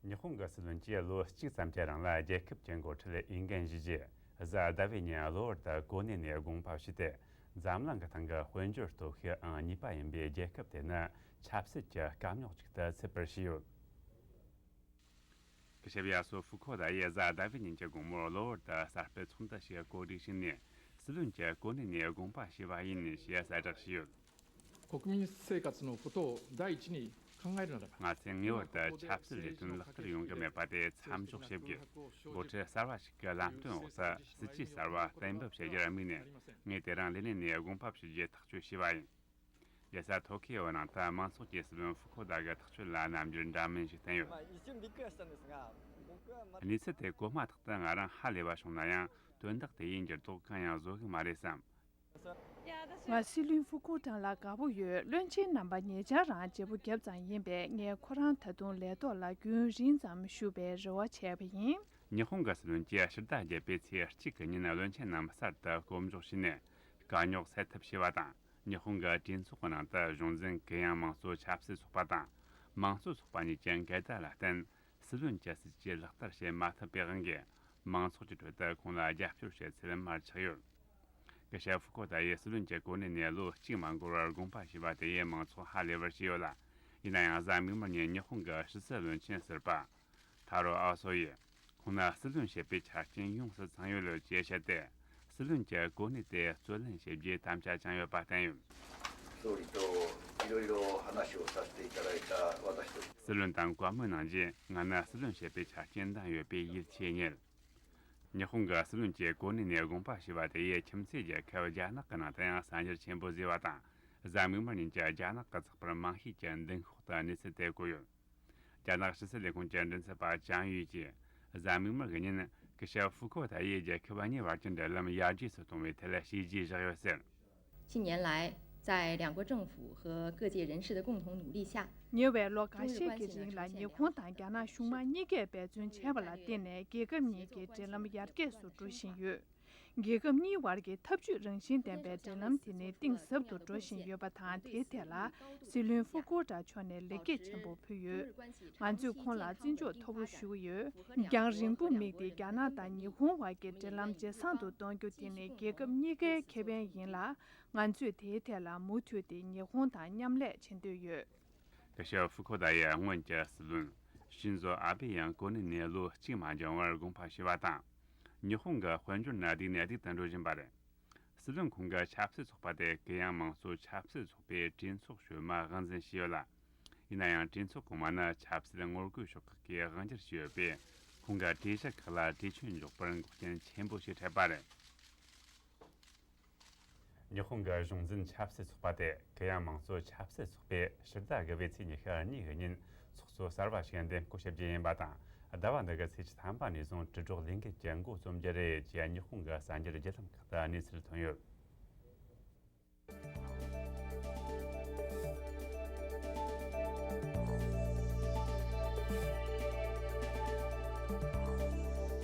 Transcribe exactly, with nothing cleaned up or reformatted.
ཉི་ཧོང་གི་སྲིད་བློན་གྱིས་ལོ་གཅིག་ཙམ་གྱི་རིང་ལ་རྒྱལ་ཁབ་ཀྱི་འགོ་ཁྲིད་འོས་འགན་བཞེས་རྗེས། གཟའ་ཟླ་བའི་ཉིན་གློ་བུར་དུ་གོ་གནས་ནས་དགོངས་པ་ཞུས་ཏེ། འཛམ་གླིང་གི་སྟེང་གི་དཔལ་འབྱོར་སྟོབས་ཤུགས་ཨང་གཉིས་པ་ཡིན་པའི་རྒྱལ་ཁབ་དེ་ནི་ཆབ་སྲིད་ཀྱི་དཀའ་རྙོག་ཅིག་ཏུ་ཚུད་པར་བྱས་ཡོད། སྐུ་ཞབས་ཡ་སོ་ཧྥུ་ཁོ་ད་ཡིས་གཟའ་ཟླ་བའི་ཉིན་གྱི་དགོང་མོར་གློ་བུར་དུ་གསར་སྤེལ་ཚོགས་འདུ་ཞིག་གོ་སྒྲིག་བྱས་ནས། སྲིད་བློན་གྱི་གོ་གནས་ནས་དགོངས་པ་ཞུས་པ་ཡིན་ཞེས་གསལ་བསྒྲགས་བྱས་ཡོད། 国民生活のことを第一に考えるならば、 ང་ཚོས་ངེས་པར་དུ་ཆབ་སྲིད་ལས་དོན་ལག་བསྟར་ཡོང་གི་མེད་པ་དེ་མཚམས་འཇོག་བྱེད་དགོས། འགོ་ཁྲིད་གསར་བ་ཞིག་གི་ལམ་སྟོན་འོག་ཏུ་སྲིད་ཇུས་གསར་བ་གཏན་འབེབས་བྱེད་རྒྱུར་དམིགས་ནས། ངས་དེ་རིང་ལས་གནས་ནས་དགོངས་པ་ཞུ་རྒྱུའི་ཐག་གཅོད་བྱས་པ་ཡིན། རྒྱལ་ས་ཐོ་ཁི་ཡོ་ནང་དུ་མང་ཚོགས་ཀྱིས་སྲིད་བློན་ཧྥུ་ཁོ་ད་གི་ཐག་གཅོད་ལ་རྣམ་འགྱུར་འདྲ་མིན་ཞིག་བསྟན་ཡོད། まあ、一瞬びっくりはしたんですが、僕はまだ གནས་ཚུལ་དེ་གོ་མ་ཐག་ཏུ་ང་རང་ཧ་ལས་པ་བྱུང་ན་ཡང་། དོན་དག་དེ་ཡིས་འགྱུར་ལྡོག་གང་ཡང་བཟོ་གི་མ་རེད་བསམ། 私は ང་སྲིད་བློན་ཧྥུ་ཁོ་ཁྲང་ལ་དགའ་པོ་ཡོད། བློན་ཆེན་རྣམ་པ་ཉེ་ཆར་རང་བརྗེ་པོ་བརྒྱབ་ཙང་ཡིན་པས། ངས་ཁོ་རང་ད་དུང་ལས་ཐོག་ལ་རྒྱུན་རིང་ཙམ་བཞུགས་པའི་རེ་བ་བྱས་པ་ཡིན། ཉི་ཧོང་གི་སྲིད་བློན་གྱིས་ཕྱི་ཟླ་བརྒྱད་པའི་ཚེས་གཅིག་གི་ཉིན་བློན་ཆེན་རྣམས་གསར་དུ་བསྐོ་འཇོག་བྱས་ནས། དཀའ་རྙོག་སེལ་ཐབས་བྱས་པ་དང་། ཉི་ཧོང་གི་གྲོས་ཚོགས་ཀྱི་ནང་དུ་གཞུང་འཛིན་གུ་ཡངས་དམངས་གཙོ་ཆབ་སྲིད་ཚོགས་པ་དང་། དམངས་གཙོ་ཚོགས་པ་གཉིས་ཀྱི་འགལ་ཟླ་ལ་བརྟེན། སྲིད་བློན་གྱི་སྲིད་ཇུས་ལག་བསྟར་བྱེད་མ་ཐུབ་པའི་དབང་གིས། མང་ཚོགས་ཀྱི་ཁྲོད་དུ་ཁོང་ལ་རྒྱབ་སྐྱོར་བྱེད་ཚུལ་མར་ཆག་ཡོད། སྐུ་ཞབས་ཧྥུ་ཁོ་ད་ཡིས་སྲིད་བློན་གྱི་གོ་གནས་ནས་ལོ་གཅིག་མ་འགོར་བར་དགོངས་པ་ཞུས་པ་དེ་ཡིས་མང་ཚོགས་ཧ་ལས་པར་བྱས་ཡོད་ལ། ཡིན་ན་ཡང་གཟའ་མིག་དམར་ཉིན་ཉི་ཧོང་གི་ཕྱི་སྲིད་བློན་ཆེན་ཟུར་པ་ཐ་རོ་ཨ་སོ་ཡིས། ཁོང་ནི་སྲིད་བློན་བྱེད་པའི་ཆ་རྐྱེན་ཡོངས་སུ་ཚང་ཡོད་ལོས་ཅེས་བཤད་དེ། སྲིད་བློན་གྱི་གོ་གནས་དེ་རྩོད་ལེན་བྱེད་རྒྱུའི་དམ་བཅའ་བཅངས་ཡོད་པ་བསྟན་ཡོད། 総理といろいろ話をさせていただいた私と。 སྲིད་བློན་དང་བཀའ་མོལ་གནང་རྗེས། ང་ནི་སྲིད་བློན་བྱེད་པའི་ཆ་རྐྱེན་ལྡན་ཡོད་པའི་ཡིད་ཆེས་རྙེད། ཉི་ཧོང་གི་སྲིད་བློན་གྱི་གོ་གནས་ནས་དགོངས་པ་ཞུས་པ་དེ་ཡིས་ཁྱིམ་མཚེས་རྒྱལ་ཁབ་རྒྱ་ནག་གི་ནང་དུ་ཡང་གསར་འགྱུར་ཆེན་པོ་བཟོས་པ་དང་། གཟའ་མིག་དམར་ཉིན་གྱི་རྒྱ་ནག་གི་ཚགས་པར་མང་ཤོས་ཀྱི་མདུན་ཤོག་ཏུ་གནས་ཚུལ་དེ་བཀོད་ཡོད། རྒྱ་ནག་ཕྱི་སྲིད་ལས་ཁུངས་ཀྱི་མགྲིན་ཚབ་པ་ཅང་ཡུས་ཀྱིས། གཟའ་མིག་དམར་གྱི་ཉིན་སྐུ་ཞབས་ཧྥུ་ཁོ་ད་ཡིས་རྒྱལ་ཁབ་གཉིས་བར་གྱི་འབྲེལ་ལམ་ཡར་རྒྱས་སུ་གཏོང་བའི་ཐད་བྱས་རྗེས་བཞག་ཡོད་ཟེར། 近年来，在两国政府和各界人士的共同努力下， ཉེ་བའི་ལོ་འགའ་ཤས་ཀྱི་རིང་ལ་ཉི་ཧོང་དང་རྒྱ་ནག་གཞུང་མང་གཉིས་ཀས་འབད་བརྩོན་བྱས་པ་ལ་བརྟེན་ནས། རྒྱལ་ཁབ་གཉིས་ཀྱི་འབྲེལ་ལམ་ཡར་རྒྱས་སུ་འགྲོ་བཞིན་ཡོད། རྒྱལ་ཁབ་གཉིས་བར་གྱི་འཐབ་ཇུས་རང་བཞིན་ལྡན་པའི་འབྲེལ་ལམ་དེ་ནི་གཏིང་ཟབ་ཏུ་འགྲོ་བཞིན་ཡོད་པ་དང་། དེའི་ཐད་ལ་སྲིད་བློན་ཧྥུ་ཀུའུ་ཀྲང་མཆོག་ནས་ལེགས་སྐྱེས་ཆེན་པོ་ཕུལ་ཡོད། ང་ཚོས་ཁོང་ལ་བརྩི་འཇོག་མཐོ་པོ་ཞུ་གི་ཡོད། རྒྱང་རིང་པོ་དམིགས་ཏེ་རྒྱ་ནག་དང་ཉི་ཧོང་བར་གྱི་འབྲེལ་ལམ་ཇེ་བཟང་དུ་གཏོང་རྒྱུ་དེ་ནི་རྒྱལ་ཁབ་གཉིས་ཀའི་ཁེ་ཕན་ཡིན་ལ། ང་ཚོས་དེའི་ཐད་ལ་མུ་མཐུད་དེ་ཉི་ཧོང་དང་མཉམ་ལས་བྱེད་འདོད་ཡོད། སྐུ་ཞབས་ཧྥུ་ཁོ་ད་ཡིས་སྔོན་གྱི་སྲིད་བློན་ཤིན་ཛོ་ཨ་བྷེ་ཡང་གོ་གནས་ནས་ལོ་གཅིག་མ་འགྱངས་པར་དགོངས་པ་ཞུས་པ་དང་། ཉི་ཧོང་གི་དཔལ་འབྱོར་ནི་སྡུག་ནས་སྡུག་ཏུ་འགྲོ་བཞིན་པ་རེད། སྲིད་བློན་ཁོང་གི་ཆབ་སྲིད་ཚོགས་པ་དེ་གུ་ཡངས་དམངས་གཙོ་ཆབ་སྲིད་ཚོགས་པའི་གྲོས་ཚོགས་གཞོན་མ་དབང་འཛིན་བྱས་ཡོད་ལ། ཡིན་ན་ཡང་གྲོས་ཚོགས་གོང་མ་ནི་ཆབ་སྲིད་ངོ་རྒོལ་ཤོག་ཁག་གིས་དབང་སྒྱུར་བྱས་ཡོད་པས། ཁོང་གིས་གྲོས་གཞི་ཁག་ལ་གྲོས་ཆོད་འཇོག་པར་འགོག་རྐྱེན་ཆེན་པོ་ཞིག་འཕྲད་པ་རེད། ཉི་ཧོང་གི་གཞུང་འཛིན་ཆབ་སྲིད་ཚོགས་པ་དེ་གུ་ཡངས་དམངས་གཙོ་ཆབ་སྲིད་ཚོགས་པས་ཕྱི་ཟླ་དགུ་པའི་ཚེས་ཉི་ཤུ་གཉིས་ཀྱི་ཉིན་ཚོགས་གཙོ་གསར་བ་ཞིག་འདེམས་བསྐོ་བྱེད་རྒྱུ་ཡིན་པ་དང་། ཟླ་བ་འདི་གི་ཚེས་བཅུ་ཐམ་པ་ནས་བཟུང་དྲིལ་སྒྲོག་ལས་འགུལ་གྱི་འགོ་རྩོམ་རྒྱུ་རེད་ཅེས་ཉི་ཧོང་གི་གསར་འགྱུར་བརྒྱུད་ལམ་ཁག་ཏུ་གནས་ཚུལ་ཐོན་ཡོད།